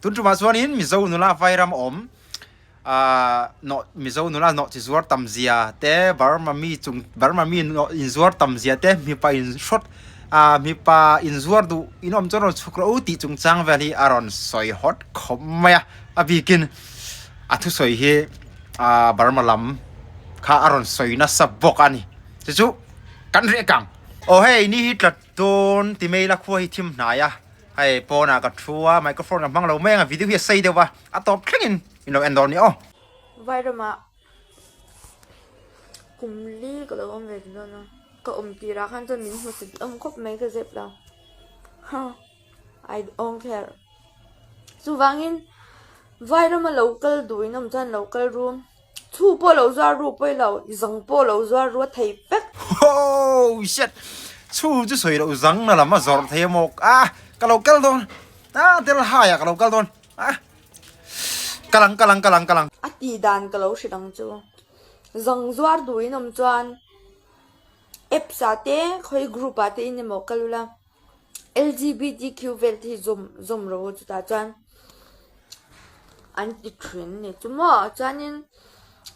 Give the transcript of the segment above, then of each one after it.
Tun tumah chuanin Mizo nula vairam awm ah nawh Mizo nula nawh chi zuar tam zia te Burma mi chung Burma mi nawh inzuar tam zia te mipa in hrawt ah mipa inzuar duh in awm chuan rawn chhuk rawh u tih chungchang vel hi a rawn sawi hawt khawp mai a a bikin a thusawi hi ah Burma lam kha a rawn sawi nasa bawk a ni chu chu kan reh kang. Aw hei ni hi tla dawn ti mai ila khua hi thim hnai a hei pawnah ka thu a microphone ka hmang lo mai ang a video hi a sei deuh a a tawp thlengin in lo en dawn a ni aw. Vairamah kum li ka lo awm ve ta dawn a ka awm tirah khan chuan min hmu sit awm khawp mai ka zep lo ha I don't care chuvangin Vairama lo kal duh in awm chuan lo kal ru. Chhu pawh lo zuar ru pawi lo, zang pawh lo zuar ru a thei vek. Oh shit! Chhu chu sawi loh zang na lam a zawrh thei a maw? Ah! Ka lo kal dawn! Ah! Tel hai ah ka lo kal dawn! Ah! Ka lang ka lang ka lang ka lang. A tih dan ka lo hrilh ang chu. Zang zuar duh in awm chuan apps ah te khawi group ah te in emaw kal ula. LGBTQ vel te hi zawm zawm rawh u chutah chuan an ti thin a ni chu maw chuanin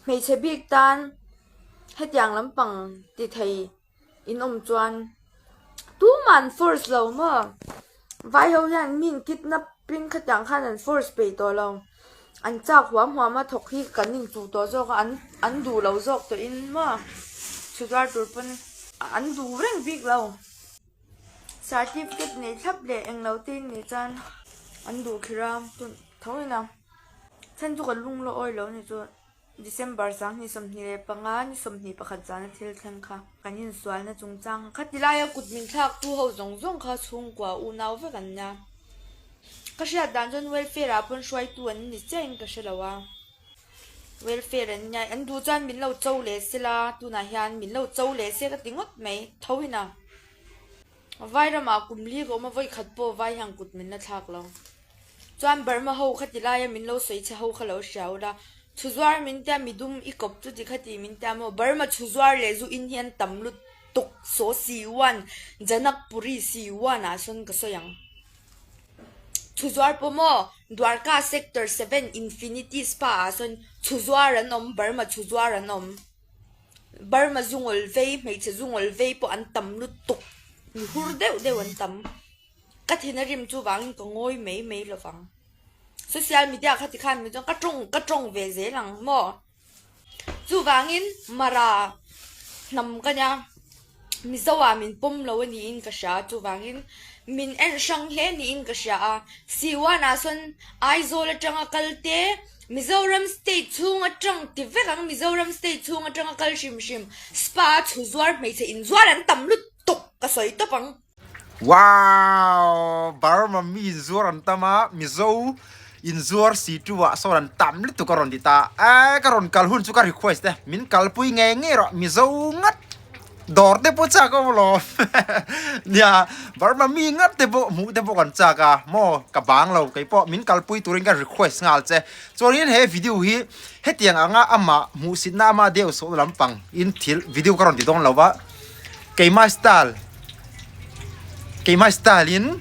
hmeichhe bik tan hetiang lampang ti thei in awm chuan tumah an force lo maw vai ho hian mi in kidnap in khatiang khan an force peih tawh lo an chak huam huam a thawk hi kan inchuh tawh zawk a an an duh lo zawk tawh in maw chhuzuar tur pawn an duh reng bik lo. Certificate nei thlap leh englo te in nih chuan an duh kher a tun tho in a chhan chu ka lung la awi lo ni chu December 2025 ni 21 zana thil thleng kha kan insualna chungchang kha ti laia kut min thlak tu ho zawng zawng kha chhungkua unau vek an nia ka hriat dan chuan welfare ah pawn hruaitu an ni chiah in ka hre lo a. Welfare an nia, an duh chuan min lo cho leh se la, tunah hian min lo cho leh se ka ti ngawt mai, tho in a. Vai ramah kum li ka awm a, vawi khat pawh vai hian kut min la thlak lo. Chuan Burma ho kha ti laia min lo sawi che ho kha lo hria ula, chhuzuar min tia midum i kawp chu ti kha ti min tia maw, Burma chhuzuar leh zu in hi an tam lutuk saw si uan, Janakpuri si uan ah sawn ka sawi ang. Chhuzuar pawh maw? Dwarka Sector 7 Infinity Spa ah sawn chhuzuar an awm, Burma chhuzuar an awm. Burma zungawl vei, hmeichhe zungawl vei pawh an tam lutuk. Mi hur deuh deuh an tam. Ka thin a rim chu vangin ka ngawi mai mai lovang. Social media kha tikhan mi chuan ka tawng ka tawng ve zel ang maw? Chuvangin Mara hnam ka nia, Mizo ah min pawm lo a niin ka hria a, chuvangin min en hrang hle niin ka hria a. Siwan ah sawn Aizawl atanga kal te, Mizoram state chhung atang ti vek ang, Mizoram state chhung atanga kal hrim hrim, spa a chhu zuar hmeichhe inzuar an tam lutuk ka sawi tawp ang. Wow! Burma mi inzuar an tam a, Mizo inzuar si tu ah sawn an tam lutuk a rawn ti ta. Eh, ka rawn kal hun chu ka request e, min kalpui ngei ngei rawh, Mizo ngat dawr te pawh chak awm alawm. Nia, Burma mi ngat te pawh hmuh te pawh kan chak a, maw ka bang lo kei pawh min kalpui turin ka request nghal che. Chuanin he video hi hetiang anga amah hmuhsitna ama deuh sawhna lampang in thil video ka rawn ti dawn lo va. Keimah style keimah style in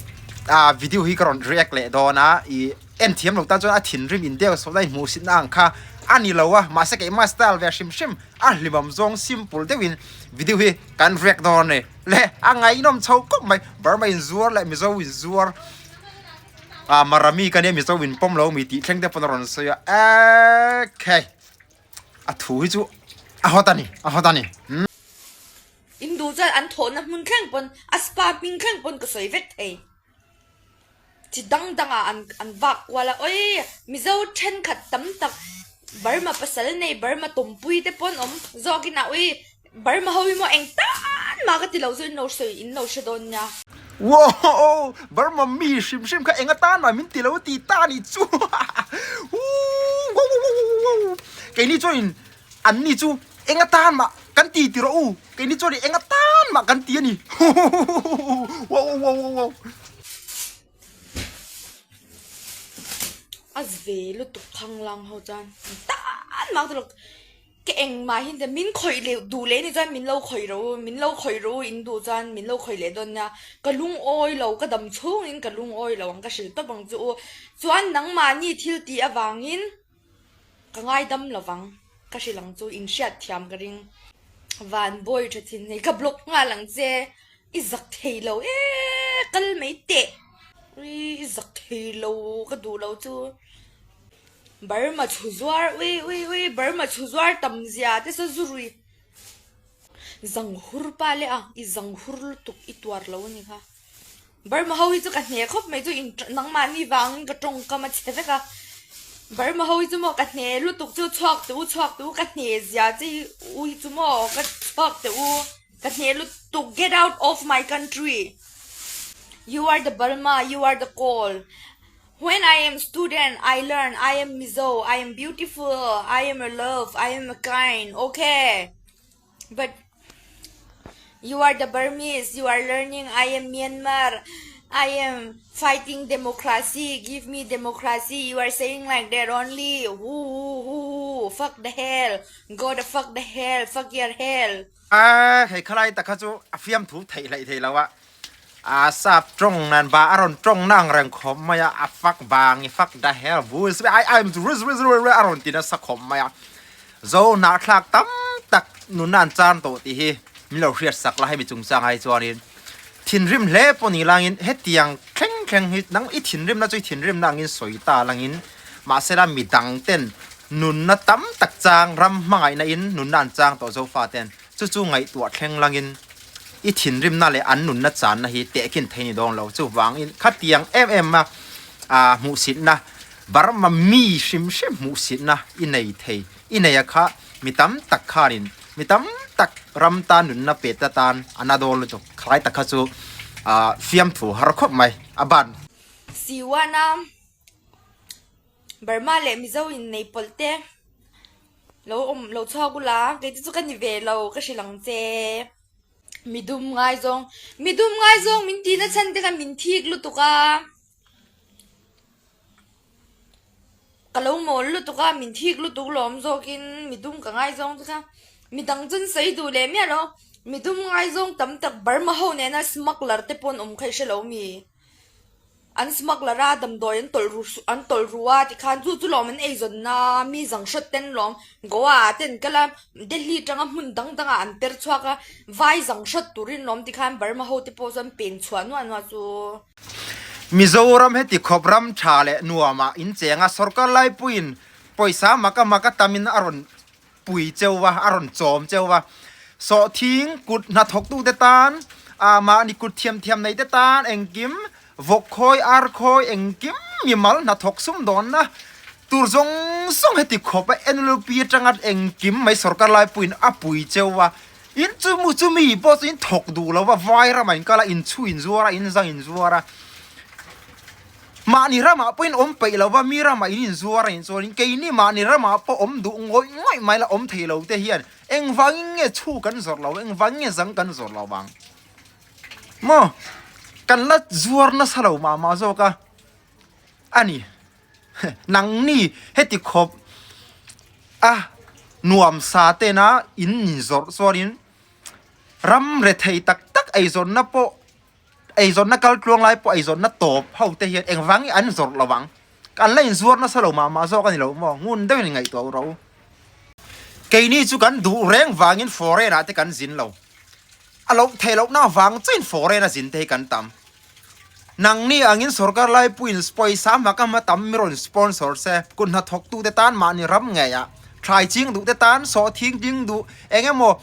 ah video hi ka rawn react leh dawn a ih en thiam lo tan chuan a thinrim in deuh sawt a inhmuh sitna ang kha a ni lo a mahse keimah style ve hrim hrim a hlimawm zawng simple deuh in video hi kan react dawn a ni le a ngaihnawm chho khawp mai Burma inzuar leh Mizo inzuar ah Marami ka nia Mizo in pawm lo mi tih thleng te pawn a rawn sawi a ekhei. A thu hi chu a hawt a ni, a hawt a ni. In duh chuan an thawhna hmun thleng pawn, a spa hming thleng pawn ka sawi vek thei. Chi dang dangah an an vak kual a, awii Mizo thenkhat tam tak Burma pasal nei Burma tawmpui te pawn awm zawkin a awii Burma ho hi maw eng tan mah ka ti lo chu in lo sawi in lo hre dawn nia. Wow! Burma mi hrim hrim kha eng atan mah min ti lo ti ta ni chu Woo! Wow wow wow wow wow Keini chuanin an ni chu eng atan mah kan ti ti rawh u Keini chuanin eng atan mah kan ti a ni Wow wow wow wow wow A ve lutuk khanglang ho chuan eng tan mah ka ti lo. Ka engmah hi ni min khawih leh duh leh ni chuan min lo khawih rawh u, min lo khawih rawh u in duh chuan min lo khawih leh dawn nia. Ka lungawi lo, ka dam chhungin ka lungawi lo ang ka hrilh tawp ang chu u. Chuan nangmahni thil tih avangin ka ngaidam lo vang ka hrilh ang chu in hriat thiam ka ring. Van bawi tha thin hei ka block nghal ang che i zak thei lo e kal mai teh ui i zak thei lo ka duh lo chu. Burma chhu zuar ui ui ui Burma chhu zuar tam zia te saw zu rui zang hur pa leh a i zang hur lutuk i tuar lo a ni kha Burma ho hi chu ka hne khawp mai chu in nangmahni vangin ka tawngkam a chhe vek a Burma ho hi chu maw ka hne lutuk chu chhuak teh u chhuak teh u ka hne zia che hi u hi chu maw ka chhuak teh u ka hne lutuk get out of my country you are the Burma you are the call. When I am student I learn I am Mizo I am beautiful I am a love I am a kind ok but you are the Burmese you are learning I am Myanmar I am fighting democracy give me democracy you are saying like that only hu hu hu hu fuck the hell go the fuck the hell fuck your hell. A hei khalai tak kha chu a fiamthu theih hleih thei lo a, a sap tawng nan ba a rawn tawng na ang reng khawp mai a, a fak vang i fak da hel vul swi ai ai a rawn ti nasa khawp mai a, zo hnahthlak tam tak nunna an chan tawh tih hi min lo hriat sak la hemi chungchang ah hi chuanin thinrim hle pawh ni langin hetiang thleng thleng hi nang i thinrimna chu i thinrimna angin sawi ta langin mahsela midang ten Nunna tam tak chang ram hmangaihna in nunna an chang tawh Zofa ten chu chu ngaihtuah thleng langin i thinrimna leh an nunna channa hi tehkhin thei ni dawn lo. Chuvangin khatiang em em a hmuhsitna Burma mi hrim hrim hmuhsitna i nei thei i nei a kha mi tam tak khanin mi tam tak ram tan nunna pe ta tan a na dawn lutuk. Khalai tak kha chu fiamthu har khawp mai a ban. Siwana. Burma leh Mizo in nei pawlh te lo awm lo chhuak ula kei te chu ka ni ve lo ka hrilh ang che midum ngaizawng midum ngaizawng min tih na chhan te kha min thik lutuk a ka lo mawl lutuk a min thik lutuk lawm zawkin midum ka ngaizawng te kha midang chu an sawi duh leh miah lo midum ngaizawng tam tak Burma ho nena smuggler te pawh an awm kha i hre lo mi. An smuggler a, damdawi an tawlh ru an tawlh ru a tikhan chu chu lawm an eizawn a, mi zang hrawt ten lawm Goa ah te an kal a, Delhi atanga hmun dang dang ah an per chhuak a, vai zang hrawt turin lawm tikhan Burma ho te pawh chuan pen chhuah nuah nuah chu. Mizoram heti khawp ram tha leh nuam ah in cheng a, sorkar laipuiin pawisa maka maka tamin a rawn pui cheu va, a rawn chawm cheu va. Sawhthing kut hnathawktute tan, ah mahni kut thiam thiam neite tan engkim vawk khawi, ar khawi engkim mimal hnathawk sumdawnna tur zawng zawng heti khawp a NLUP atanga engkim mai sorkar laipuiin a pui cheu va. In chu mu chu mi pawh chu in thawk duh lo va, vai ramah in kal a, in chhu in zuar a, in zang in zuar a. Mahni ramah pawhin awm peih lo va, mi ramah in inzuar a nih chuanin keini mahni ramah pawh awm duh ngawih ngawih mai la awm thei lo te hian engvangin nge chhu kan zawrh lo, engvangin nge zang kan zawrh lo vang maw? Kan la zuar nasa lo mah mah zawk a, a ni. Nangni heti khawp a nuam sa tena in inzawrh chuanin ram rethei tak tak eizawnna pawh Eizawnna kal tluang lai pawh eizawnna tawp ho te hian engvang nge an zawrh lo ang? An la inzuar nasa lo mah mah zawk a ni lo maw? Ngun deuhin ngaihtuah u rawh u. Keini chu kan duh reng vangin foreign ah te kan zin lo. A loh theih lohna avang chuin foreign a zin te hi kan tam. Nangni angin sorkar laipuiin pawisa hma ka hma tam mi rawn sponsor se, kut hnathawktu te tan mahni ram ngeiah thlai ching duh te tan sawhthing ding duh eng emaw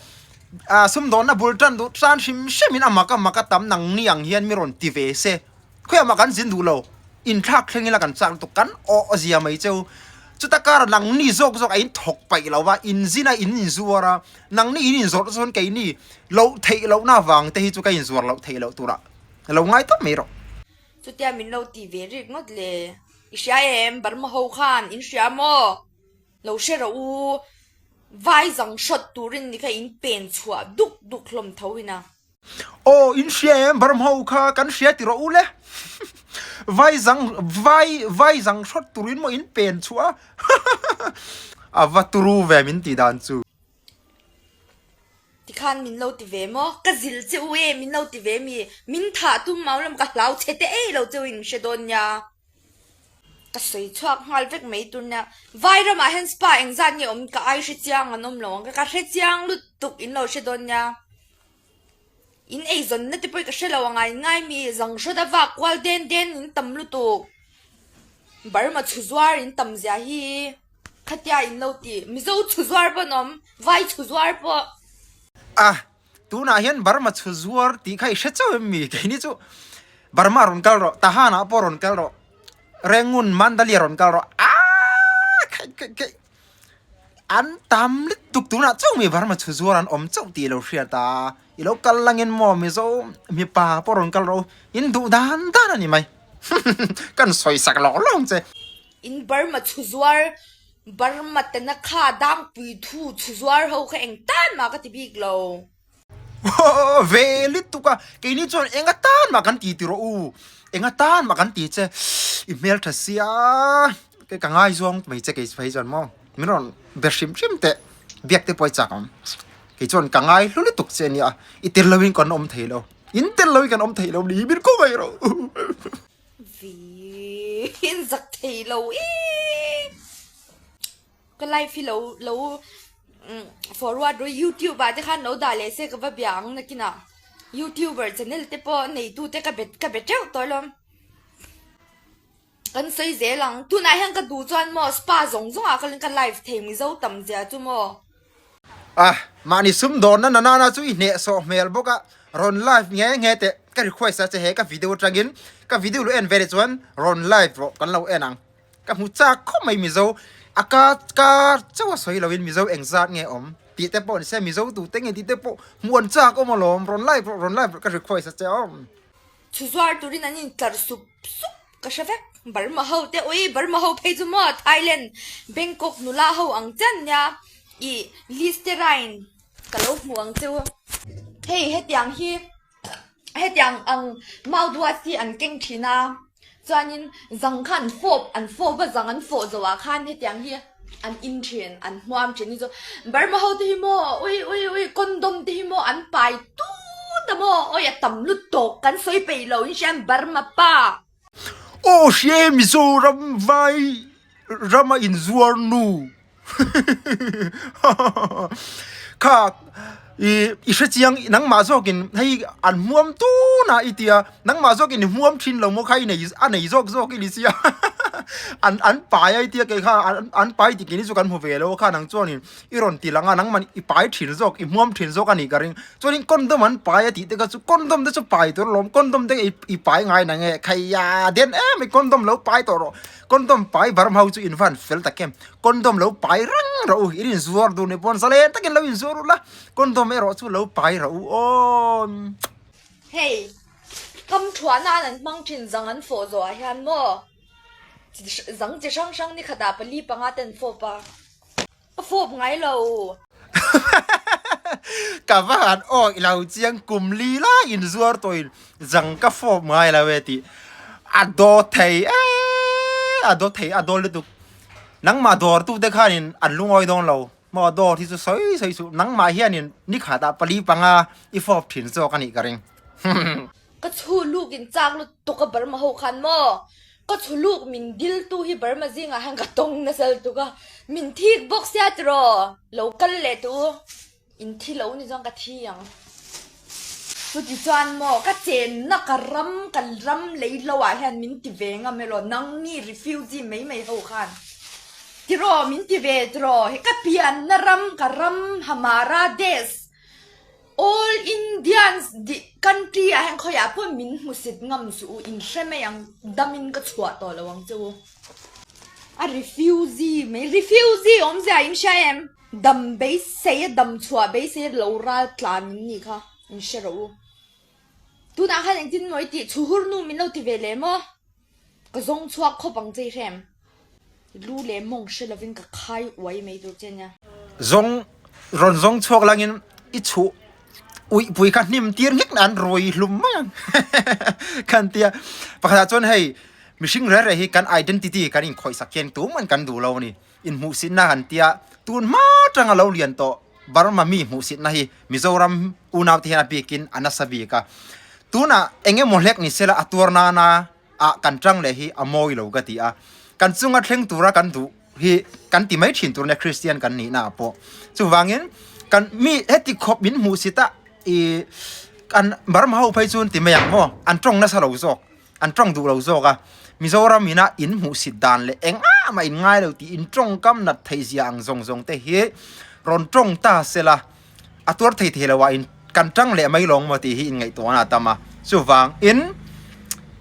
Ah, sumdawnna bul tan duh tan hrim hrimin a mak a mak a tam nangni ang hian mi rawn ti ve se. Khawiah mah kan zin duh lo, inthlak thleng ila kan chak lutuk, kan awh zia mai cheu. Chuta kara nangni zawk zawk a in thawk paih lo va, in zin a in inzuar a, nangni in inzawrh chuan keini loh theih lohna avang te hi chu ka inzuar loh theih loh turah lo ngai tawp mai rawh. Chutia min lo ti ve rik ngawt le. I hria em? Burma ho khan in hria maw? Lo hre rawh u, vai zang hrawt turin ni kha in pen chhuah duk duk hlawm tho ina. Aw, in hria em Burma kha kan hria ti rawh u le. Vai zang vai vai zang hrawt turin maw in pen chhuah a. A va turu ve min tih dan chu. Tikhan min lo ti ve maw? Ka zil che u e, min lo ti ve mi? Min thah tum mau lam ka hlau chhe te ei lo che u in hre dawn nia. Ka sawi chhuak nghal vek mai tur nia. Vai ramah hian spa engzat nge awm ka ai hre chiang an awm lo ang ka hre chiang lutuk in lo hre dawn nia. In eizawnna te pawh ka hre lo ang a in ngai mi zang hrawt a vak kual den den in tam lutuk. Burma chhu zuar in tam zia hi khatia in lo ti. Mizo chhu zuar pawh an awm, Vai chhu zuar pawh. A, tunah hian Burma chhu zuar tih kha i hre chauh em mi? Keini chu Burma rawn kal rawh, Tahan ah pawh rawn kal rawh, Rangoon, Mandalay rawn kal rawh, aaa khaih khaih khaih. An tam lutuk tunah chauh mi Burma chhu zuar an awm chauh tih i lo hriat a, i lo kal langin maw Mizo mipa pawh rawn kal rawh u, in duh dan dan a ni mai kan sawi sak lawk lawk che. In Burma chhu zuar Burma tena kha dangpui thu chhu zuar ho kha eng tan mah ka ti bik lo. Ve lutuk a, keini chuan eng atan mah kan ti ti rawh u, eng atan mah kan ti che, i hmel tha sia, kei ka ngai zawng mai che kei phei chuan maw, min rawn be hrim hrim teh, biak te pawh i chak ang, kei chuan ka ngai hlu lutuk che ania, i tel loin kan awm thei lo, in tel loin kan awm thei lo ni, min khaw mai rawh. Vi, in zak thei lo ee. Ka live hi lo lo forward rawh youtube ah te khan lo dah leh se ka va bia ang nakinah youtuber channel te pawh neitu te ka be ka be teuh tawh alawm kan sawi zel ang tunah hian ka duh chuan maw spa zawng zawng ah ka live thei mizo tam zia chu maw. A, mahni sumdawnna na nana chu i hnehsawh hmel bawk a, rawn live nge nge teh ka request a che he ka video atangin ka video lo en ve leh chuan rawn live rawh kan lo en ang. Ka hmu chak khawp mai Mizo a ka ka chauh a sawi loin Mizo engzat nge awm tih te pawh ni se Mizo tute nge tih te pawh hmu an chak awm alawm rawn live rawh rawn live rawh ka request a che awm. Chhu zuar turin an intlar sup sup ka hre vek Burma ho te ui Burma ho phei chu maw Thailand Bangkok nula ho ang chian nia ih Listerine ka lo hmu ang cheu hei hetiang hi Hetiang ang mouthwash hi an keng thin a, chuanin zang kha an fawp an fawp a, zang an fawh zawhah khan hetiang hi an in thin, an hmuam thin hi chu Burma ho te hi maw ui ui ui condom te hi maw an pai tut a maw awi a tam lutuk kan sawi peih lo in hria an Burma pa. Aw hria e Mizoram vai rama inzuar nu kha i i hre chiang nangmah zawkin hei an hmuam tun a i tia nangmah zawkin i hmuam thin lo maw kha i nei a nei zawk zawk i ni sia an an pai a i tia kei kha an an pai tih keini chu kan hmu ve lo kha nang chuanin i rawn ti lang a nangmah i pai thin zawk i hmuam thin zawk a nih ka ring chuanin condom an pai a tih te kha chu condom te chu pai tur alawm condom te i pai ngai na nge khaia den em mai condom lo pai tawh rawh condom pai varm ho chu in van fel tak em condom lo pai reng rawh u in inzuar duh ni pawn zalen takin lo inzuar ula condom erawh chu lo pai rawh u aw. Hei kam thuah nan an hmang thin zang an fawh zawh ah hian maw zang chi hrang hrang ni khatah pali panga te an fawp a. Ka fawp ngai lo. Ka va han awih lo chiang kum li lai in zuar tawh in zang ka fawp ngai lo e tih a daw thei e a daw thei a daw lutuk nangmah dawr tu te khan in an lungawi dawn lo maw dawr hi chu sawi sawi suh nangmah hian in nikhat ah pali panga i fawp thin zawk a nih ka ring. Ka chhu luk in chak lutuk a Burma ho khan maw Ka chhuluk min diltu hi Burma zingah hian ka tawng nasa lutuk a, min thik bawk sia tiraw, lo kal leh teh u, in thi lo ni chuan ka thi ang. Chuti chuan maw ka chenna ka ram ka ram lei lo ah hian min ti ve ngam elaw, nangni refugee mai mai ho khan tiraw min ti ve tiraw, he ka pianna ram ka ram Hamara Desh All Indians di country ah hian khawiah pawh min hmusit ngam suh u, in hre mai ang, dam in ka chhuah tawh lo ang che u. A refugee mai, refugee awmzia in hria em? Dam beisei a dam chhuah beisei a lo ral tlan in nih kha, in hre rawh u. Tunah khan engtin maw i tih, chhuhur nu min lo ti ve leh maw? Ka zawng chhuak khawp ang che i hrem. Lu leh mawng hre lovin ka khai uai mai tur che nia. Zawng rawn zawng chhuak langin i chhuh uihpui kha hnim tir nghek na an rawi hlum mai ang khan tia. Pakhatah chuan hei mihring reh reh hi kan identity kan inkhawihsak hian tuman kan duh lo a ni. Inhmuhsitna han tia tun hma tanga lo lian tawh. Burma mi hmuhsitna hi Mizoram unaute hian a bikin a nasa bik a. Tunah eng emaw hlek ni sela a tuar nana ah kan tang leh hi a mawi lo ka ti a. Kan chunga thleng tura kan duh hi kan ti mai thin tur nia Kristian kan nihna ah pawh. Chuvangin kan mi heti khawp min hmuhsit a i kan Burma ho phei chuan ti mai ang maw an tawng nasa lo zawk an tawng duh lo zawk a. Mizoram ina in hmuhsit dan leh engah mah in ngai lo tih in tawngkam nat theih zia ang zawng zawng te hi rawn tawng ta sela a tuar thei thei lo a in kan tang leh mai lawng maw tih hi in ngaihtuahna a tam a. Chuvangin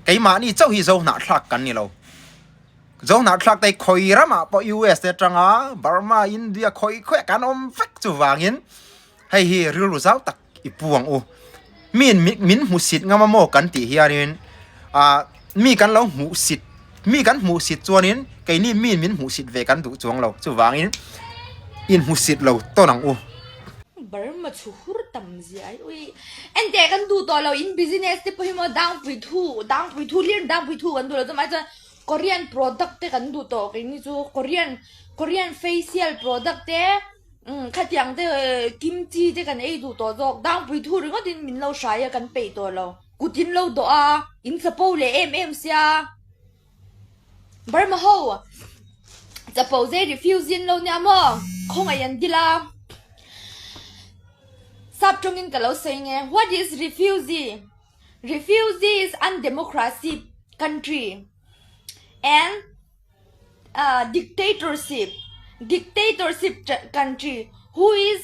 keimahni chauh hi zo hnahthlak kan ni lo. Zo hnahthlak te hi khawi ramah pawh US te atanga Burma, India khawi khawiah kan awm vek chuvangin hei hi rilru zau tak i pu ang u. Miin min hmuhsit ngam a maw kan tih hianin ah mi kan lo hmuhsit mi kan hmuhsit chuanin keini miin min hmuhsit ve kan duh chuang lo chuvangin inhmuhsit lo tawn ang u. Burma chhu hur tam zia ai ui ente kan duh tawh lo in business te pawh hi maw dangpui thu dangpui thu hlir dangpui thu kan duh lo chumai chuan Korean product te kan duh tawh keini chu Korean Korean facial product te umm khatiang te kimchi te kan ei duh tawh zawk dangpui thu ringawt in min lo hrai a kan peih tawh lo kut in lo dawh a in chapo leh em em sia Burma ho chapo zai refuse in lo nia maw khawngaih an dil a sap tawngin ka lo sawi nge what is refugee Refugee is undemocracy country and uh, dictatorship dictatorship country who is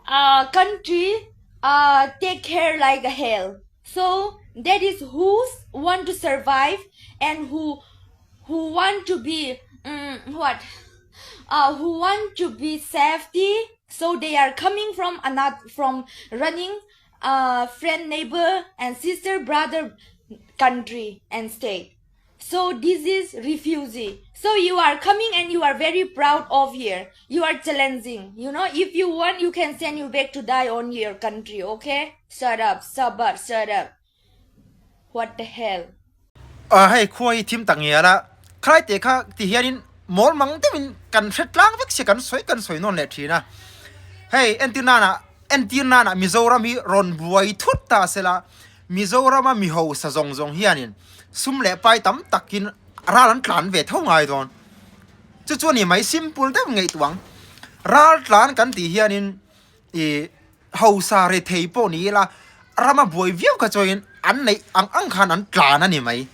uh, country uh, take care like a hell so that is who want to survive and who who want to be um, what uh, who want to be safety so they are coming from another from running uh, friend neighbor and sister brother country and state so this is refugee so you are coming and you are very proud of here you are challenging you know if you want you can send you back to die on your country okay shut up sabar shut up what the hell A hei khua hi thim tak ngial a, khalai te kha ti hianin mawl mang deuhin kan hre tlang vek sia kan sawi kan sawi nawn leh thin a. Hei entir nana entir nana Mizoram hi rawn buai thut ta sela Mizorama mi hausa zawng zawng hianin sum leh pai tam takin ral an tlan ve tho ngai dawn. Chu chu a ni mai simple deuh ngaihtuah ang. Ral tlan kan tih hianin I hausa rethei pawh ni ila rama buai viau kha chuain an neih ang ang khan an tlan a ni mai.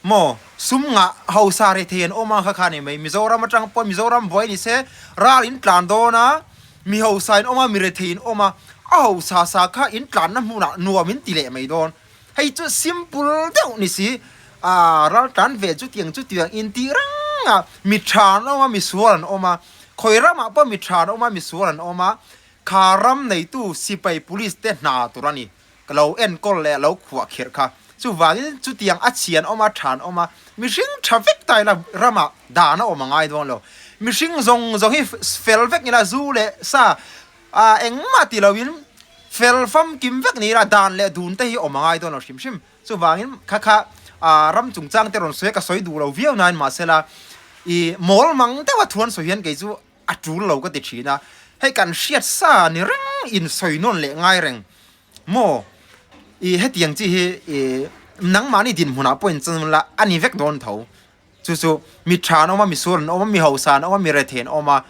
Maw sum ngah hausa rethei an awm ang kha kha a ni mai. Mizoram atang pawh Mizoram buai ni se ral in tlan dawn a, mi hausa in awm a, mi rethei in awm a, a hausa sa kha in tlanna hmunah nuam in ti leh mai dawn. Hei chu simple deuh ni si, ah ral tlan ve chutiang chutiang in tih reng a, mi tha an awm a, mi sual an awm a, khawi ramah pawh mi tha an awm a, mi sual an awm a, kha ram neitu sipai police te hna tur a ni, ka lo enkawl leh lo khuah khirh kha. Chuvangin chutiang a chhi an awm a, tha an awm a, mihring tha vek ta ila ramah dan a awm a ngai dawn lo. Mihring zawng zawng hi fel vek ila zu leh sa A engmah ti loin fel famkim vek ni ila dan leh dun te hi awm a ngai dawn lo hrim hrim. Chuvangin kha kha ram chungchang te rawn sawi a ka sawi duh lo viau nain mahsela i mawl mang deuha thu an sawi hian kei chu a tul lo ka ti thin a. Hei kan hriat sa ni reng in sawi nawn leh ngai reng maw? I hetiang chi hi i nangmahni dinhmunah pawh in chan la a ni vek dawn tho. Chu chu mi tha an awm a, mi sual an awm a, mi hausa an awm a, mi rethei an awm a,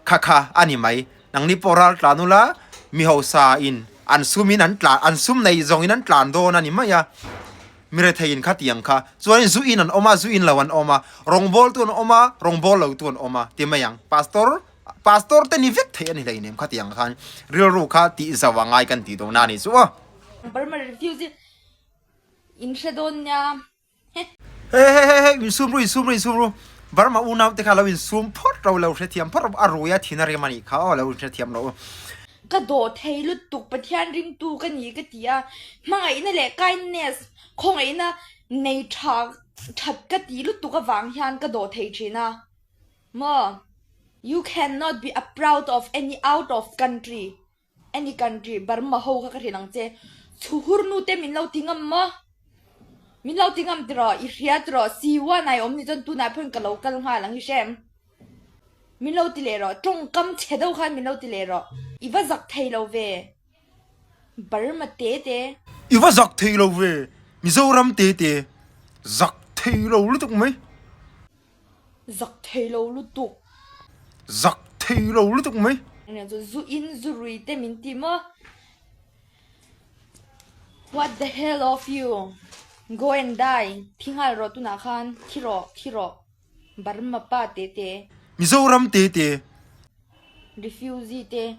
kha kha a ni mai. Nangni pawh ral tlan ula, mi hausa in an sum in an tlan, an sum nei zawng in an tlan dawn a ni mai a, mi rethei in khatiang kha. Chuanin zu in an awm a, zu in lo an awm a, rawngbawltu an awm a, rawngbâwl lotu an awm a ti mai ang. Pastor, Pastor te ni vek thei a ni hleinem khatiang khan rilru kha tih zauh a ngai kan tih dawn a ni chu aw. Burma refugee in hre dawn nia. Hei hei hei hei insum ru insum ru insum ru Burma unau te kha lo insum phawt ro lo hrethiam phawt ro a rui a thin a rem a nih kha aw lo hrethiam ro. Ka dawh thei lutuk Pathian ringtu ka ni ka ti a, hmangaihna leh kindness khawngaihna nei tha that ka ti lutuk avang hian ka dawh thei thin a maw You cannot be a proud of any out of country. Any country Burma ho kha ka hrilh ang che. Chhuhur nu te min lo ti ngam maw? Min lo ti ngam tiraw? I hria tiraw? Siwan ai awm ni chuan tunah pawhin ka lo kal nghal ang i hre em? Min lo ti leh rawh, tawngkam chhe deuh khan min lo ti leh rawh. I va zak thei lo ve, Burma te te. I va zak thei lo ve, Mizoram te te. Zak thei lo lutuk mai. Zak thei lo lutuk. Zak thei lo lutuk mai. Zu in zu rui te min ti maw? What the hell of you? Go and die. Thi nghal rawh tunah khan. Thi rawh, thi rawh. Burma pa te te. Mizoram te te. Refugee te.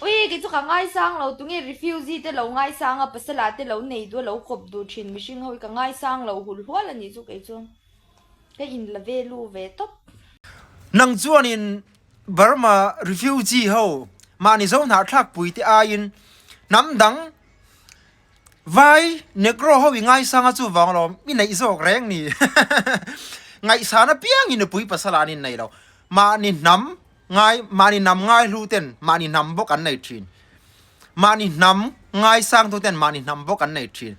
Ui, kei chu ka ngaisang lo. Tunge refugee te lo ngaisang a, pasala te lo nei duh a, lo kawp duh thin mihring ho hi ka ngaisang lo hul hual a nih chu kei chu. Ka in la ve lu ve tawp. Nang chuanin Burma refugee ho mahni zo hnahthlak pui te aiin hnam dang Vai Negro ho i ngaisang a chuvang alawm i neih zawk reng ni. Ngaihsan apiangin nupui pasal ah an innei lo. Mahni hnam ngai mahni hnam ngai hlu ten mahni hnam bawk an nei thin. Mahni hnam ngaisang tu ten mahni hnam bawk an nei thin.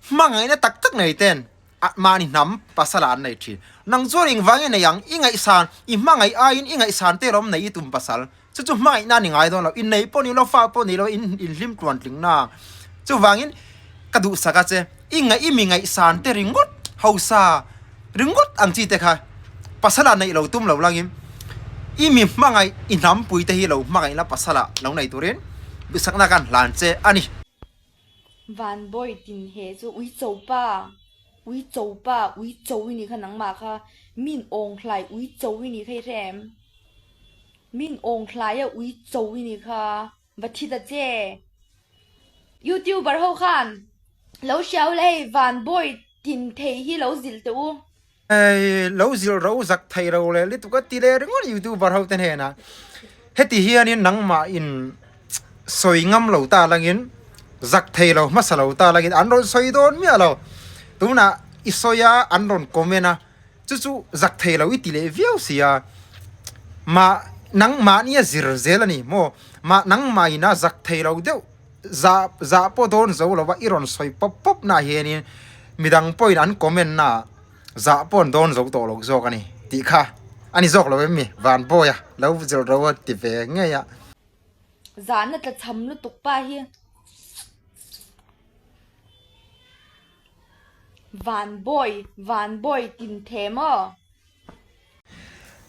Hmangaihna tak tak nei ten mahni hnam pasal ah an nei thin. Nang chuan engvang i nei ang? I ngaihsan i hmangaih aiin i ngaihsan te lawm nei i tum pasal. Chu chu hmangaihna a ni ngai dawn lo. Innei pawh ni lo, fa pawh ni lo, in inhlim tluan tling na. Chuvangin ka duhsak a che, i ngaih i mi ngaihsan te ringawt, hausa ringawt ang chi te kha pasal ah neih lo tum lo langin i mi hmangaih i hnampui te hi lo hmangaih la pasal ah lo nei turin duhsakna kan hlan che a ni. Van Bawi tin he chu ui cho pa, ui cho pa, ui cho i nih kha nangmah kha, min awng hlai ui cho i nih kha i hre em? Min awng hlai a ui cho i nih kha, va thi ta che. Youtuber ho khan lo hria ula hei Van Bawi tin thei hi lo zilh teh u. Hei lo zilh ro zak thei ro leh lutuk a ti leh ringawt youtuber ho te hnenah heti hianin nangmah in sawi ngam lo ta langin zak thei lo hmasa lo ta langin an rawn sawi dawn miah lo tunah i sawi a an rawn comment a chu chu zak thei lo i ti leh viau si a mah nangmahni a zir zel a ni maw mah nangmah ina zak thei lo deuh Zah zah pawh dawn zo lo va i rawn sawi pawp pawp na hianin midang pawhin an comment na ah zah pawh an dawn zo tawh lo zawk a ni tih kha a ni zawk lo em mi Van Bawia lo zilh ro a ti ve ngei a. Zahna tla cham lutuk pa hi Van Bawi Van Bawi tin the maw?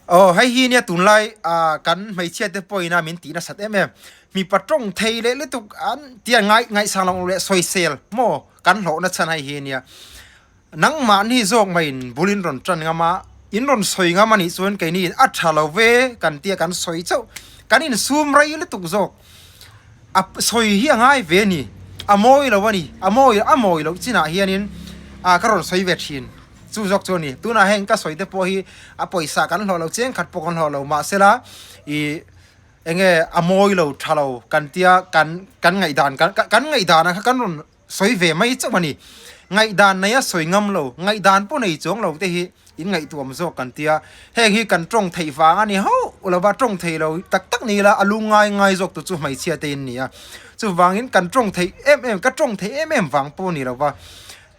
Aw hei hi nia tunlai ah kan hmeichhia te pawhin a min tih nasat em em mipa tawng thei leh lutuk an tia ngai ngaihsang lo leh sawisel maw kan hlawhna chhan hei hi nia nangmahni zawk maiin bul in rawn tan ngam a in rawn sawi ngam anih chuan keini a tha lo ve kan tia kan sawi chauh kan insum rei lutuk zawk a sawi hi a ngai ve a ni a mawi lo a ni a mawi a mawi loh chinah hianin ah ka rawn sawi ve thin. Chu zawk chu a ni. Tunah heng ka sawi te pawh hi a pawisa kan hlawh lo, cheng khat pawh kan hlawh lo. Mahsela ih eng nge a mawi lo tha lo kan tia kan kan ngaihdan kan kan ngaihdan ang kha kan rawn sawi ve mai chauh a ni. Ngaihdan neia sawi ngam lo, ngaihdan pawh nei chuang lo te hi in ngaihtuam zawk kan tia. Heng hi kan tawng theih vang a ni hauh lo va, tawng thei lo tak tak ni ila a lu ngai ngai zawk tu chu hmeichhia te in ni a. Chuvangin kan tawng theih em em, ka tawng theih em em vang pawh a ni lo va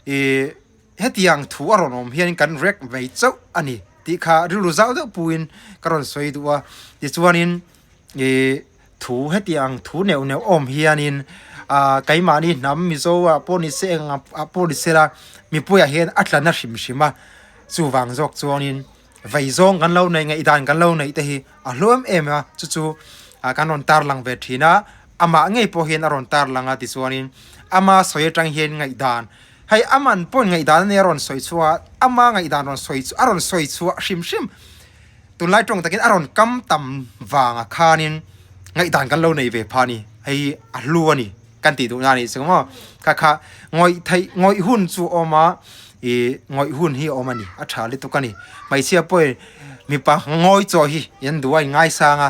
ih. Hetiang thu a rawn awm hian kan rek mai chauh a ni tih kha rilru zau deuh puiin ka rawn sawi duh a. Tichuanin ih thu hetiang thu neuh neuh awm hianin ah keimahni hnam Mizo ah pawh ni se eng ah pawh ni sela mipuiah hian a tla na hrim hrim a. Chuvang zawk chuanin vei zawng kan lo neih ngaihdan kan lo neih te hi a hlu em em a chu chu ah kan rawn tarlang ve thin a. Amah ngei pawh hian a rawn tarlang a tichuanin ama sawi atang hian ngaihdan Hei a man pawhin ngaihdan a nia rawn sawi chhuah a, ama ngaihdan rawn sawi chu a rawn sawi chhuah hrim hrim. Tunlai tawng takin a rawn kam tam vanga khanin ngaihdan kan lo nei ve pha a ni. Hei a hlu a ni kan tih duhna a nih chu maw. Kha kha ngawih theih ngawih hun chu a awm a, ih ngawih hun hi a awm a ni, a tha lutuk a ni. Hmeichhia pawhin mipa ngawi chaw hi in duh a in ngaisang a,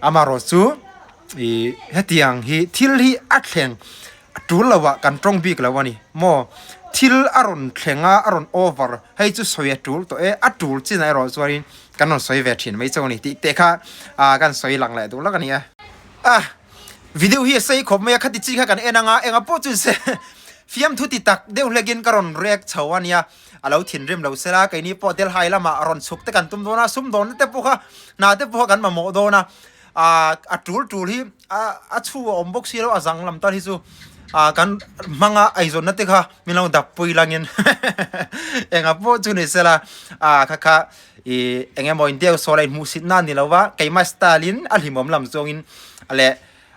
amaherawhchu ih hetiang hi thil hi a thleng. A tul lo ah kan tawng bik lo a ni maw? Thil a rawn thleng a, a rawn over, hei chu sawi a tul tawh e, a tul chinah erawh chuanin kan rawn sawi ve thin mai chauh a ni tih te kha ah kan sawi lang leh duh lak a ni a. Ah, video hi a sei khawp mai a, khati chi kha kan en anga, engah pawh chu se. Fiamthu ti tak deuh hlekin ka rawn react chho a nia, a lo thinrim lo sela, keini pawh Delhi lamah rawn chhuk te kan tum dawn a, sumdawnna te pawh kha hna te pawh kha kan mamawh dawn a, ah a tul tul hi a a chhu a awm bawk si lo a zang lam tal hi chu ah kan hmanga eizawnna te kha min lo dap pui langin enga pawh chu ni sela ah kha kha ih eng emaw in deuh sawl a inhmuhsit na ni lo va keimah style in a hlimawm lam zawngin leh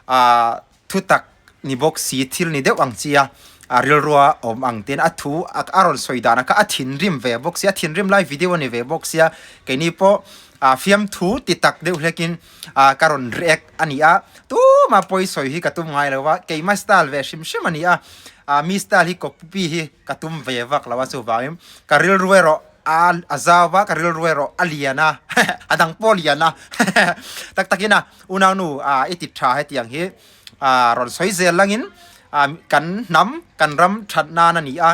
ah Thutak ni bawk si thil ni deuh ang chi a, a rilrua awm ang ten a thu a rawn sawi dan a kha a thinrim ve bawk sia, a thinrim lai video a ni ve bawk sia, keini pawh ah fiamthu ti tak deuh hlekin ah ka rawn react a ni a, tuma pawi sawi hi ka tum ngai lo a, keima style ve hrim hrim a ni a, ah mi style hi copy hi ka tum ve vak lo a chuvangin ka rilru erawh a a zau va ka rilru erawh a lian a a dang pawh a lian a tak takin a. Unaunu ah i ti tha hetiang hi ah rawn sawi zel langin ah kan hnam kan ram that nan a ni a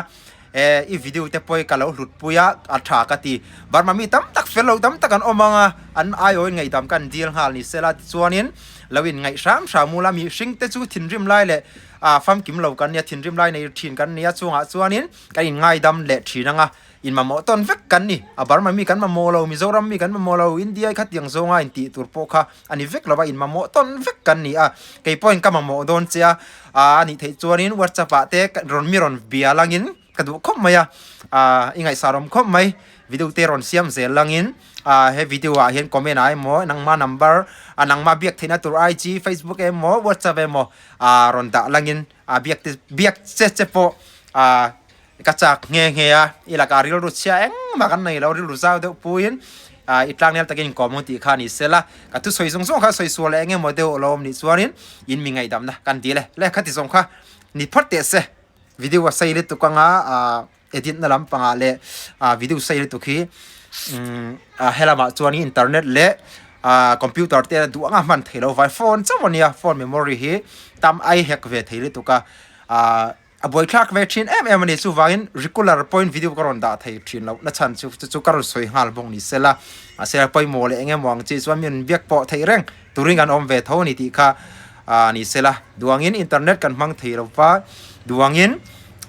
eh i video te pawh hi ka lo hlut pui a a tha ka ti Burma mi tam tak fel lo tam tak an awm ang a an aiawhin ngaihdam ka an dil nghal ni sela tichuanin lo in ngaih hram hram ula mihring te chu thinrim lai leh ah famkim lo kan nia thinrim lai nei thin kan nia chungah chuanin kan in ngaidam leh thin ang a. In mamawh tawn vek kan ni. A Burma mi kan mamawh lo, Mizoram mi kan mamawh lo, India kha tiang zawnga in tih tur pawh kha a ni vek lo va, in mamawh tawn vek kan ni a. Kei pawhin ka mamawh dawn che a, a nih theih chuanin WhatsApp ah te rawn mi rawn bia langin ka duh khawp mai a, a i ngaihsar awm khawp mai. Video te rawn siam zel langin a he video ah hian comment ah emaw nangma number a nangma biak theihna tur IG, Facebook emaw WhatsApp emaw a rawn dah langin a biak te biak che che pawh a Ka chak nghe nghe a, i lakah rilru chhia engmah kan nei lo, rilru zau deuh puiin i tlangnel takin inkawm ang tih kha a ni sela, ka thusawi zawng zawng kha sawi sual leh eng emaw deuh lo awm nih chuanin in mi ngaihdamna kan dil e, le khati zawng kha ni phawt teh se, video a sei lutuk anga edit na lampangah leh video sei lutuk hi helamah chuanin internet leh computer te duh anga hman theih lo vai phone chauh a nia, phone memory hi tam ai hek ve thei lutuk a. A buaithlak ve thin em em a ni. Chuvangin regular point video ka rawn dah thei thin loh na chhan chu chu chu ka rawn sawi nghal bawk ni sela. Mahse pawimawh leh eng emaw ang chi chuan min biak pawh theih reng turin kan awm ve tho a ni tih kha ah ni sela. Duangin internet kan hmang thei lo va, duangin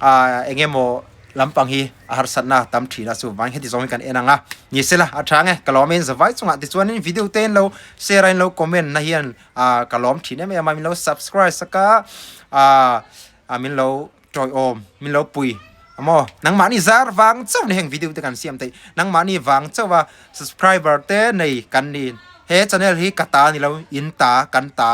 ah eng emaw lampang hi a harsatna tam thin a chuvangin heti zawng hi kan en ang a ni sela. A tha nge ka lawm in zavai chungah tichuanin video te in lo share a in lo comment na hian ah ka lawm thin em em a min lo subscribe sak a ah ah min lo tawiawm min lo pui amaw nangmahni zar vang chauh ni heng video te kan siam theih nangmahni vang chauh a subscriber te nei kan ni he channel hi ka ta ni lo in ta kan ta.